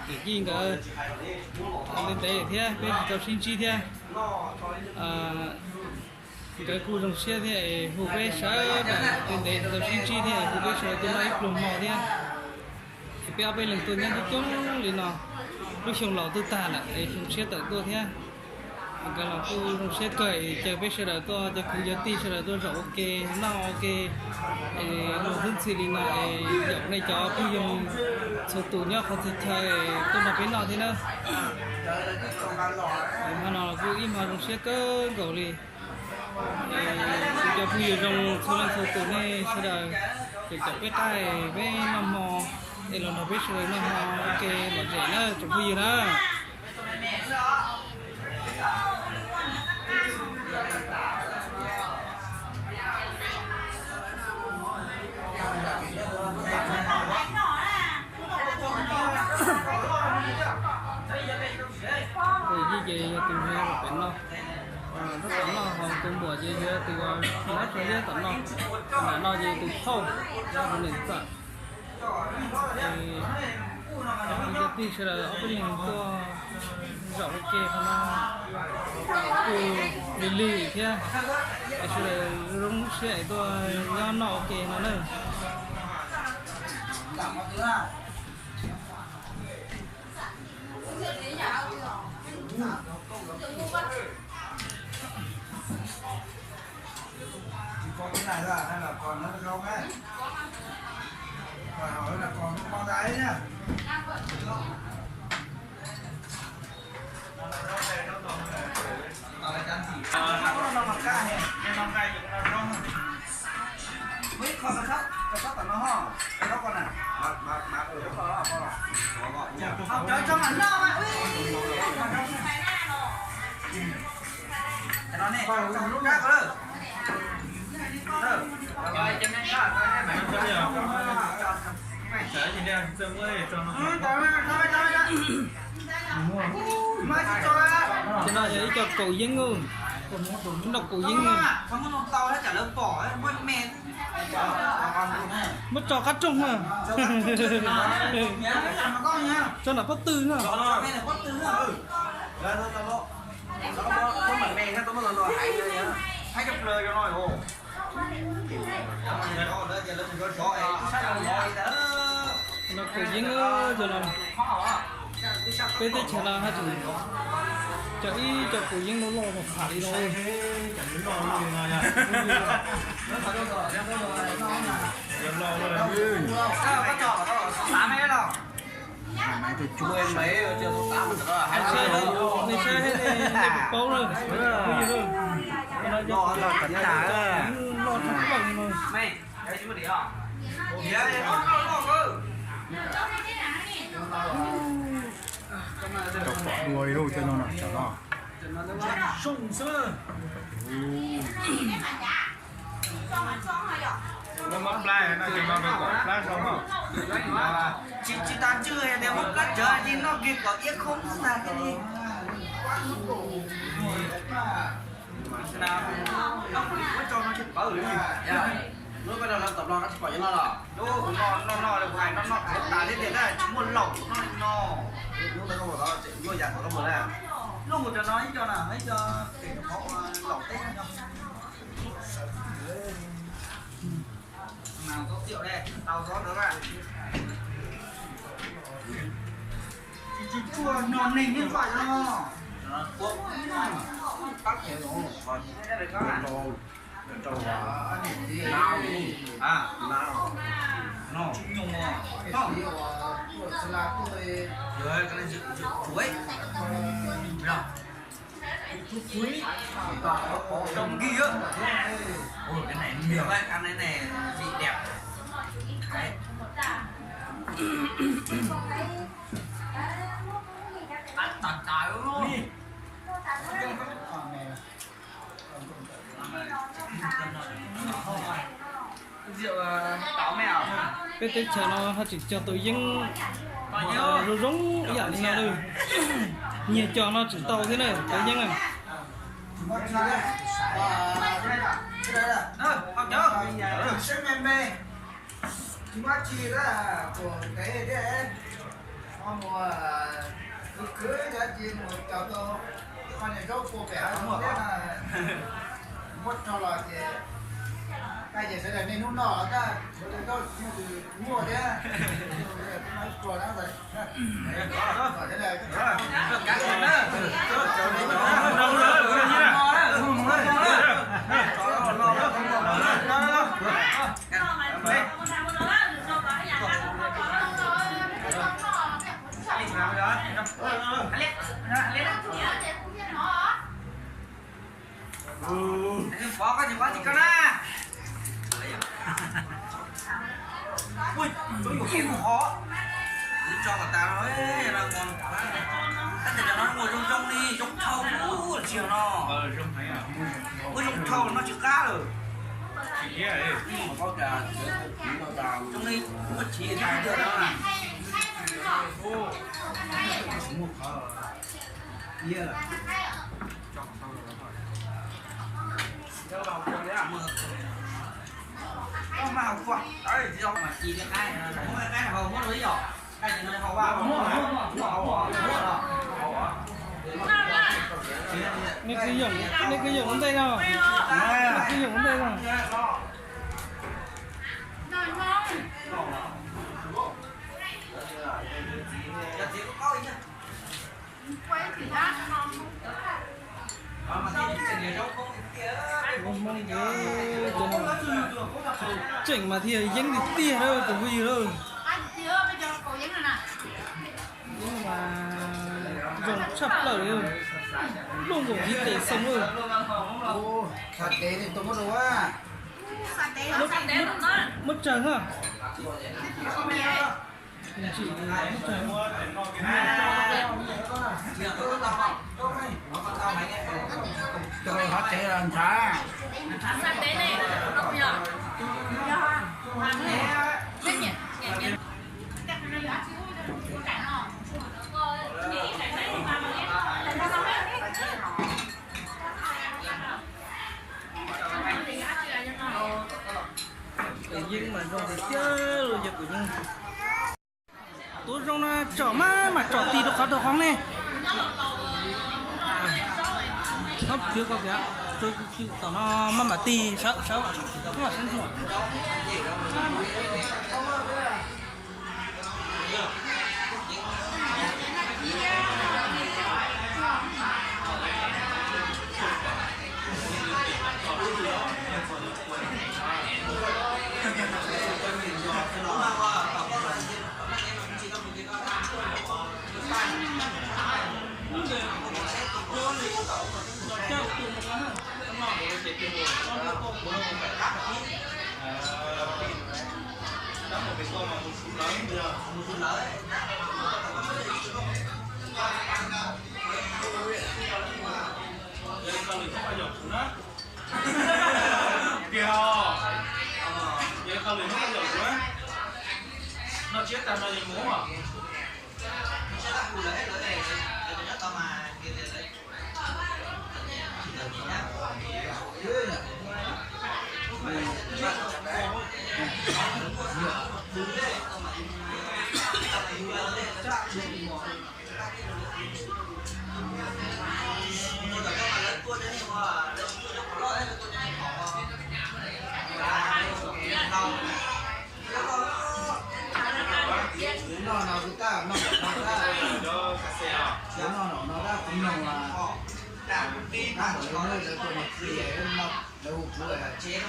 Kwv Yij nkawd ntev ntev thiab peb tsis tau sib ntsib thiab. Nkawd kuj zoo siab thiab es hu peb sawv daws ntev ntev tsis tau sib ntsib thiab es hu peb sawv daws tuaj noj ib pluag hmo thiab. Es peb ob peb leeg tuaj nyob coob coob li no, lub xyoo laus twb tag lawm es xyoo tshiab tawm tuaj thiab. Nkawd los kuj zoo siab kawg es caw peb sawv daws tuaj, cov kwv cov tij sawv daws tuaj zaum ua ke, noj ua ke, es mus xwb ntxhi li no es yaum nej cov phooj ywg txhua tus nyob qhov txhia chaw tuaj nrog peb noj thiab na. Hmo no kuj ib hmo zoo siab kawg nkaus li. Es kuv cov phooj ywg zoo txhua leej txhua tus nej sawv daws, ces caum peb qaib peb noj hmo, es los nrog peb sawv daws noj hmo ua ke lom zem na tsoom phooj ywg na. Kwv Yij ces yog tus nrog pem no, nrog tom no, ho tus muam ces yog tus nrog tom liab tom no, tom no ces tus phauj, tus niam ntxawm. Cov kwv cov tij sawv daws ob peb leeg tuaj zaum ua ke qhov no kuj lig lig thiab, es sawv daws zoo siab es tuaj nyob noj ua ke no na. Cov no yog ib co kaum yeeb, ib co kaum yeeb. Muab tso qab rooj na. Tso nram pob tw na. No kaum yeeb, cov no, peb teb chaws no haj tseem cov ib co kaum yeeb loj loj tham li no. Nej saib, nej paub lawm, loj tshaj plaws no. Rau pom dua ib lub cov no no, cov no. Tsis, tsis tas tswj tias muab plab tsawv ces noj kiag kom iab khoob xwb tag kiag li. Lub peb no tom no koj tsis pom cov no los? Lub no no no, hais no no tas thiab tias tsis muaj laus no li no. Lub no koj mus tod, lub yam tom koj mus na. Lub mus cov no ib co na, ib co pem laus teb no. Tsis tshua no neeg yeej faj no. Trong kia. Ôi, cái này nhiều đấy, ăn cái này vị đẹp. Đấy. Ăn tạt tạt luôn. Peb teb chaws no ho tseem cog tau yeeb zoo zoo ib yam li no lawm. Nyias cog no tseem tau thiab na, tau yeeb na. Mus khwv khwv ces mus cog tau qhov niag zaub puag pem hav zoov thiab, muab rho los ces, ces sawv daws niaj hnub noj tag, sawv daws zaub muaj tus muaj thiab. Ua, zoo zoo li, tab sis cov no muaj zoo zoo li, zoo dhau ub tsis yog no. Ua zoo dhau no tsis qab lawm. Zoo li muaj chiv tag no. Nej kwv yees ua ntej no, nej kwv yees ua ntej no. Hmoob ces cov no tseem mas thiaj yeeb tiag tiag lawm tus phooj ywg lawm. Yeeb mas zoo tshaj plaws li, luaj nkaus ntiv tes xoo lawm. Muab tsawg na. Kuv yeeb mas zoo tiag tiag li, yog kuv yeeb. Tus zoo no tsom maj mam tsom tig rau qhov rau qhov ne. Txhob piav ko tias, tom no maj mam tig sawv sawv, maj mam sawv ntxuag. Tiag, yog tau lwm hnub koj yaum kuv na, noj tsiab tag no yog mus. Noj no kuv tab noj no tab, noj no tab kuv mloog, tab ntawd lawv tuaj noj txiv, lawv hu kuv, lawv hu kuv noj, noj tsiab.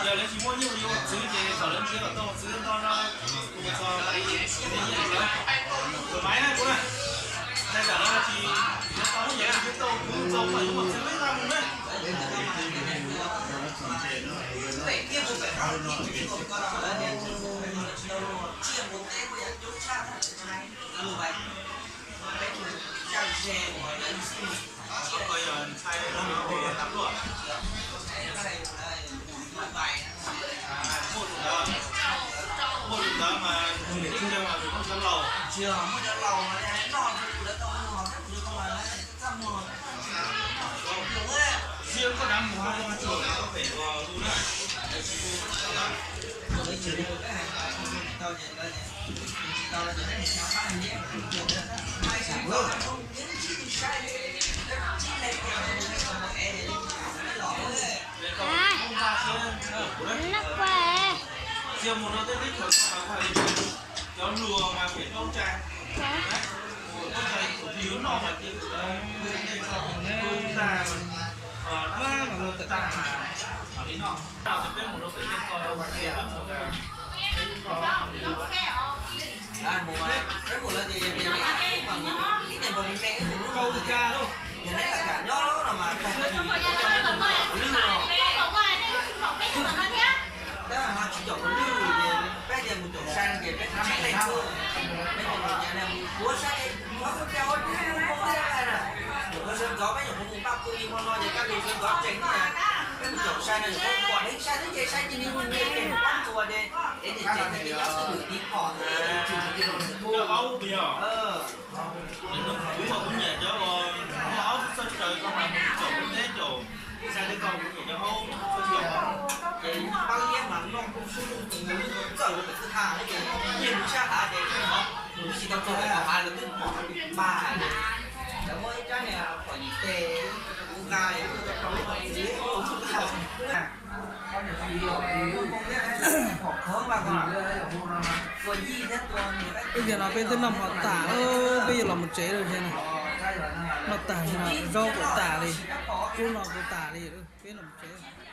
Yog lawv tsis muaj nyiaj ua txwv ces kom lawv nrhiav kom tau txwv nto no, mus txog lawv, kuv na, tais tam no tsis tau, yog tau kuv txog kom yuav mus txwv peb tag mus na. Nab qua. Tab ho tsis caum mus lwj, peb tias mus caum sai no ces peb tsis leej xwb. Peb tias mus caum sai, mus ua cas ua nyuam qhuav sawv ntxov, peb nyuam qhuav mus paj pw li hmo no ces kaj ntug sawv ntxov tsees na. Peb mus caum sai no nyuam qhuav pom dheev sai xwb ces sai cia li mus nyiag ces mus pab tua ces, es ces tseem tias nyob xwb lwm tiv phom ces tsis mus tiv phom tus. Kuv mas kuv nyiam cov uas muaj aub txawj txawj koj mas mus caum lub teb caum sai tej ko, kuv nyiam cov aub txawj txawj. Ces pab liab mas noj kuj sub lub tus lub txawj lub txawj ha ces nyiag mus sab hav ces mus twb tsis tau txog tom hav lawv twb pom paj. Lawv muab ib rab niag phom yim tes kuv nqa es kuj tau rau lub phom yim tes kuj nqa. Ib pliag no peb twb noj hmo tas, peb yuav los mus tsev lawm thiab na. Noj tas, zaub kuj tas li, kub no kuj tas li, peb los mus tsev.